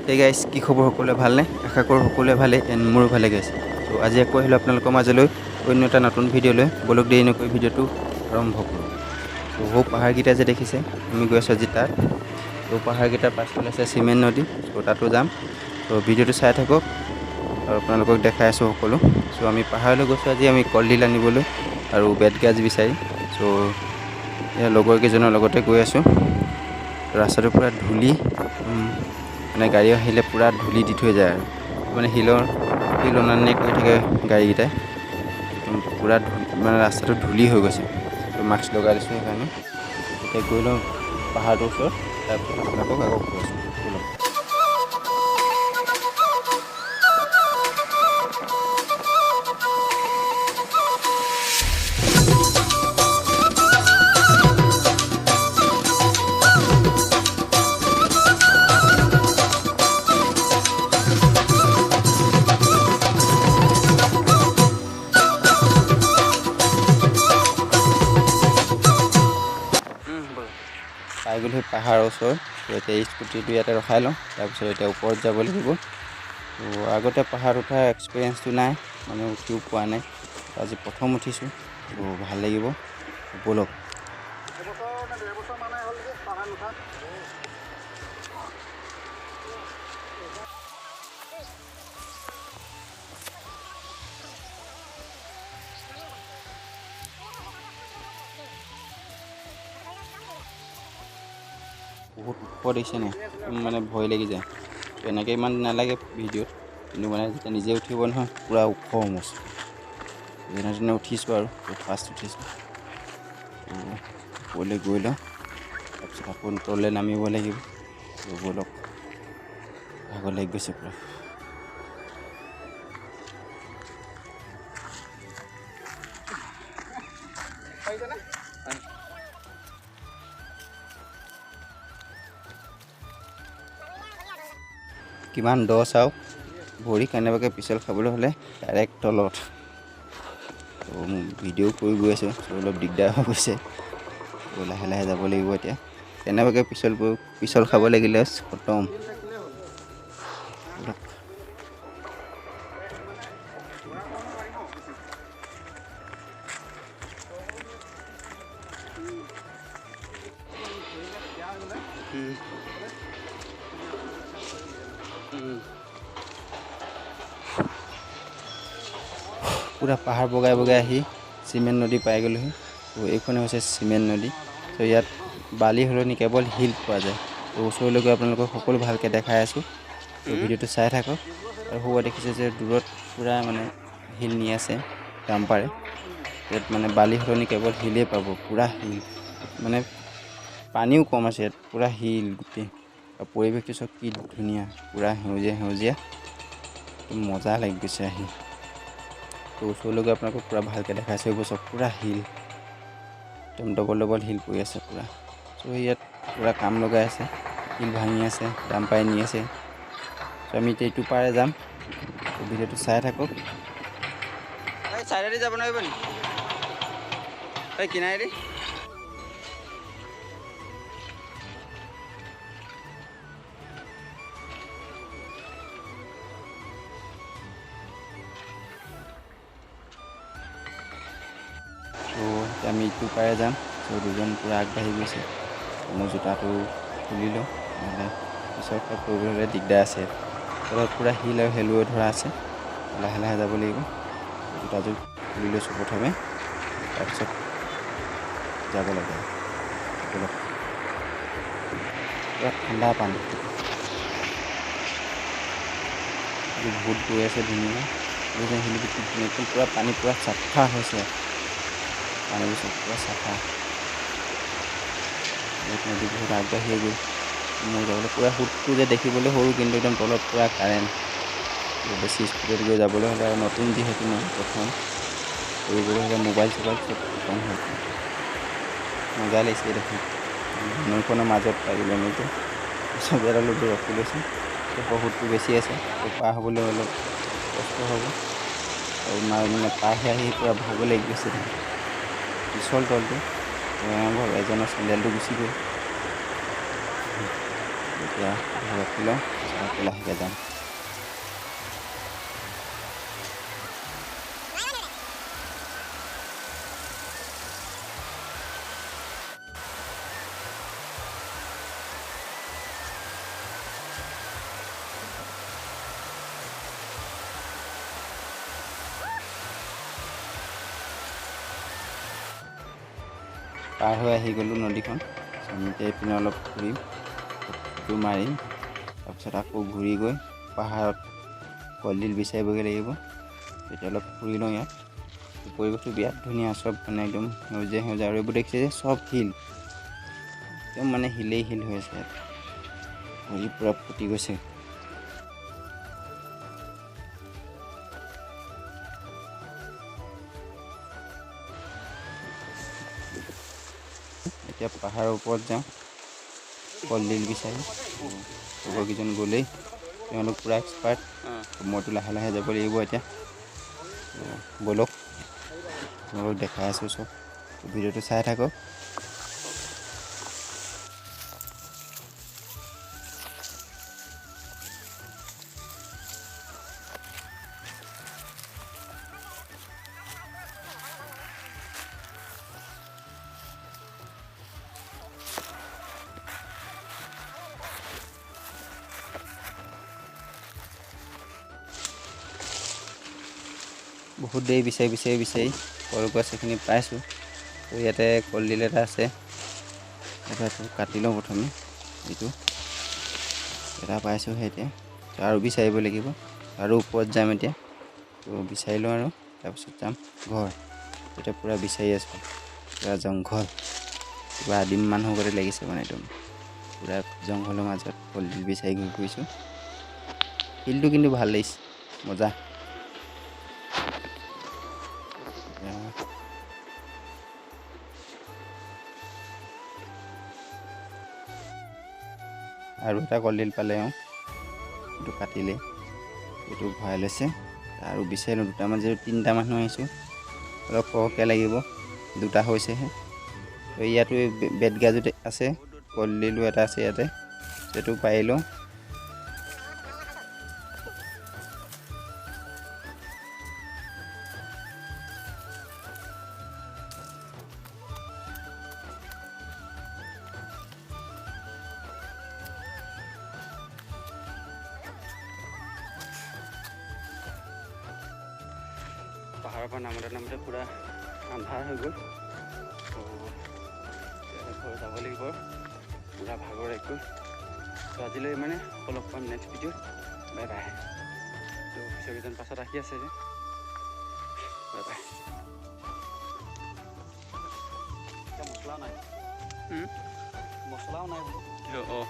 হে গাইছ, কি খবৰ? সকলোৱে ভালনে? আশা কৰোঁ সকলোৱে ভালে এণ্ড মোৰো ভালে গাইছ। ত' আজি আকৌ আহিলোঁ আপোনালোকৰ মাজলৈ অন্য এটা নতুন ভিডিঅ' লৈ। ব'লক, দেৰি নকৰি ভিডিঅ'টো আৰম্ভ কৰোঁ। ত' সৌ পাহাৰকেইটা যে দেখিছে, আমি গৈ আছোঁ আজি তাত। ত' পাহাৰকেইটাৰ পাছফালে আছে চিমেণ্ট নদী। ত' তাতো যাম। ত' ভিডিঅ'টো চাই থাকক আৰু আপোনালোকক দেখাই আছোঁ সকলো। চ' আমি পাহাৰলৈ গৈছোঁ আজি আমি কলডিল আনিবলৈ আৰু বেতগাজ বিচাৰি। চ' এয়া লগৰ কেইজনৰ লগতে গৈ আছোঁ। ৰাস্তাটো পূৰা ধূলি, মানে গাড়ী আহিলে পূৰা ধূলি দি থৈ যায় আৰু মানে শিলৰ শিল অনা নিয়া কৰি থাকে গাড়ীকেইটাই। একদম পূৰা মানে ৰাস্তাটো ধূলি হৈ গৈছে। ত' মাস্ক লগাই লৈছোঁ সেইকাৰণে। এতিয়া গৈ লওঁ পাহাৰটোৰ ওচৰত, তাৰপিছত আপোনালোকক আকৌ কৈ আছোঁ। ব'লক। পাই গ'লোঁ সেই পাহাৰৰ ওচৰত। ত' এতিয়া স্কুটিটো ইয়াতে ৰখাই লওঁ, তাৰপিছত এতিয়া ওপৰত যাব লাগিব। ত' আগতে পাহাৰত উঠা এক্সপিৰিয়েঞ্চটো নাই, মানে উঠিও পোৱা নাই। আজি প্ৰথম উঠিছোঁ, ত' ভাল লাগিব। ব'লক। এবছৰ নে 1.5 বছৰ মানে হ'ল যে পাহাৰ নুঠা। বহুত ওখ দেখিছে নাই? একদম মানে ভয় লাগি যায়। তেনেকৈ ইমান নালাগে ভিডিঅ'ত, কিন্তু মানে যেতিয়া নিজে উঠিব নহয়, পূৰা ওখ মস্ত। যেনে তেনে উঠিছোঁ আৰু ফাৰ্ষ্ট উঠিছোঁ। ওপৰলৈ গৈ লওঁ, তাৰপিছত আকৌ তললৈ নামিব লাগিব। ব'লক, ভাগৰ লাগি গৈছে পূৰা। পাৰিছেনে? কিমান দ চাওক, ভৰি কেনেবাকৈ পিছল খাবলৈ হ'লে ডাইৰেক্ট তলত। ত' মই ভিডিঅ' কৰি গৈ আছোঁ, ত' অলপ দিগদাৰ হৈ গৈছে। ত' লাহে লাহে যাব লাগিব এতিয়া। কেনেবাকৈ পিছল খাব লাগিলে খতম। ব'লক। পূৰা পাহাৰ বগাই বগাই আহি চিমেণ্ট নদী পাই গ'লোহি। ত' এইখনে হৈছে চিমেণ্ট নদী। ত' ইয়াত বালি সলনি কেৱল শিল পোৱা যায়। ত' ওচৰলৈ গৈ আপোনালোকক সকলো ভালকৈ দেখাই আছোঁ। ত' ভিডিঅ'টো চাই থাকক। আৰু সৌৱা দেখিছে যে দূৰত পূৰা মানে শিল নি আছে ডাম্পাৰে। ইয়াত মানে বালি সলনি কেৱল শিলেই পাব, পূৰা শিল। মানে পানীও কম আছে ইয়াত, পূৰা শিল গোটেই। আৰু পৰিৱেশটো চাওক কি ধুনীয়া, পূৰা সেউজীয়া সেউজীয়া, একদম মজা লাগি গৈছে আহি। ত' ওচৰলৈ গৈ আপোনালোকক পূৰা ভালকৈ দেখাইছোঁ। এইবোৰ চব পূৰা শিল, একদম ডবল ডবল শিল পৰি আছে পূৰা। চ' ইয়াত পূৰা কাম লগাই আছে, শিল ভাঙি আছে, ডাম্পাৰে নি আছে। চ' আমি এতিয়া ইটো পাৰে যাম। ত' ভিডিঅ'টো চাই থাকক। এই চাইডেদি যাব নোৱাৰিব নি? এই কিনাৰেদি। ত' এতিয়া আমি ইটো পাৰে যাম। চ' দুজন পূৰা আগবাঢ়ি গৈছে। মই জোতাটো খুলি লওঁ, নহ'লে পিছৰ পৰা পৰিবলৈ হ'লে দিগদাৰ আছে। তলত পূৰা শিল আৰু শেলুৱৈ ধৰা আছে, লাহে লাহে যাব লাগিব। জোতাযোৰ খুলি লৈছোঁ প্ৰথমে, তাৰপিছত যাব লাগে। ব'লক। পূৰা ঠাণ্ডা পানী, বহুত গৈ আছে ধুনীয়া। শিলবোৰ কি ধুনীয়া, একদম পূৰা পানী পূৰা চাফা হৈছে। পানীবোৰ চব পূৰা চাফা। ইয়াত নদী বহুত আগবাঢ়িয়ে গ'ল। মোৰ যাবলৈ পূৰা সোঁতটো যে দেখিবলৈ সৰু, কিন্তু একদম তলত পূৰা কাৰেণ্ট। বেছি স্পীডত গৈ যাবলৈ হ'লে আৰু নতুন যিহেতু মই প্ৰথম কৰিবলৈ হ'লে মোবাইল চোবাইল চব খতম হৈ যায়। মজা লাগিছে দেখোন। নৈখনৰ মাজত পাই গ'লোঁ আমি এতিয়া। চব ইয়াত অলপ দেৰি ৰখি লৈছোঁ। সোঁতটো বেছি আছে, ত' পাৰ হ'বলৈ অলপ কষ্ট হ'ব। আৰু মানে পাৰ হৈ আহি পূৰা ভাগৰ লাগি গৈছে দেখোন। পিছল তলটো, এজনৰ চেণ্ডেলটো গুচি গ'ল। এতিয়া ৰখি লওঁ, আকৌ লাহেকৈ যাম। পাৰ হৈ আহি গ'লোঁ নদীখন। আমি এতিয়া এইপিনে অলপ ঘূৰিম, ফটো মাৰিম, তাৰপিছত আকৌ ঘূৰি গৈ পাহাৰত কলডিল বিচাৰিবগৈ লাগিব। তেতিয়া অলপ ফুৰি লওঁ। ইয়াত পৰিৱেশটো বিৰাট ধুনীয়া, চব মানে একদম সেউজীয়া সেউজীয়া। আৰু এইবোৰ দেখিছে যে চব শিল, একদম মানে শিলেই শিল হৈ আছে ইয়াত, ভৰি পূৰা ফুটি গৈছে। এতিয়া পাহাৰৰ ওপৰত যাওঁ কলডিল বিচাৰি। লগৰকেইজন গ'লেই, তেওঁলোক পূৰা এক্সপাৰ্ট, মইতো লাহে লাহে যাব লাগিব এতিয়া। ব'লক, তোমালোকক দেখাই আছোঁ চব, ভিডিঅ'টো চাই থাকক। বহুত দেৰি বিচাৰি বিচাৰি বিচাৰি কলগছ এইখিনি পাইছোঁ। তো ইয়াতে কলডিল এটা আছে, এটা কাটি লওঁ প্ৰথমে। এইটো এটা পাইছোঁহে এতিয়া, আৰু বিচাৰিব লাগিব, আৰু ওপৰত যাম এতিয়া। তো বিচাৰি লওঁ আৰু তাৰপিছত যাম ঘৰ। এতিয়া পূৰা বিচাৰি আছোঁ, পূৰা জংঘল, কিবা আদিম মানুহ গতে লাগিছে মানে, একদম পূৰা জংঘলৰ মাজত কলডিল বিচাৰি ঘূৰি ফুৰিছোঁ। শিলটো কিন্তু ভাল লাগিছে, মজা। আৰু এটা কলডিল পালে, অঁ, এইটো কাটিলে, এইটো ভৰাই লৈছে। আৰু বিচাৰিলোঁ দুটামান, যিহেতু তিনিটা মানুহ আহিছোঁ, অলপ সৰহকৈ লাগিব, দুটা হৈছেহে। তো ইয়াতো বেতগাজো আছে, কলডিলো এটা আছে ইয়াতে, সেইটো পাৰি লওঁ। পাহাৰৰ পৰা নামোতে নামোতে পূৰা আন্ধাৰ হৈ গ'ল। তো ঘৰ যাব লাগিব, পূৰা ভাগৰ লাগি গ'ল। তো আজিলৈ মানে আকৌ লগ পাম নেক্সট ভিডিঅ'ত। Bye bye. তো পিছৰকেইজন পাছত আহি আছে যে, বাই বাই। মছলা নাই, মছলাও নাই। অঁ।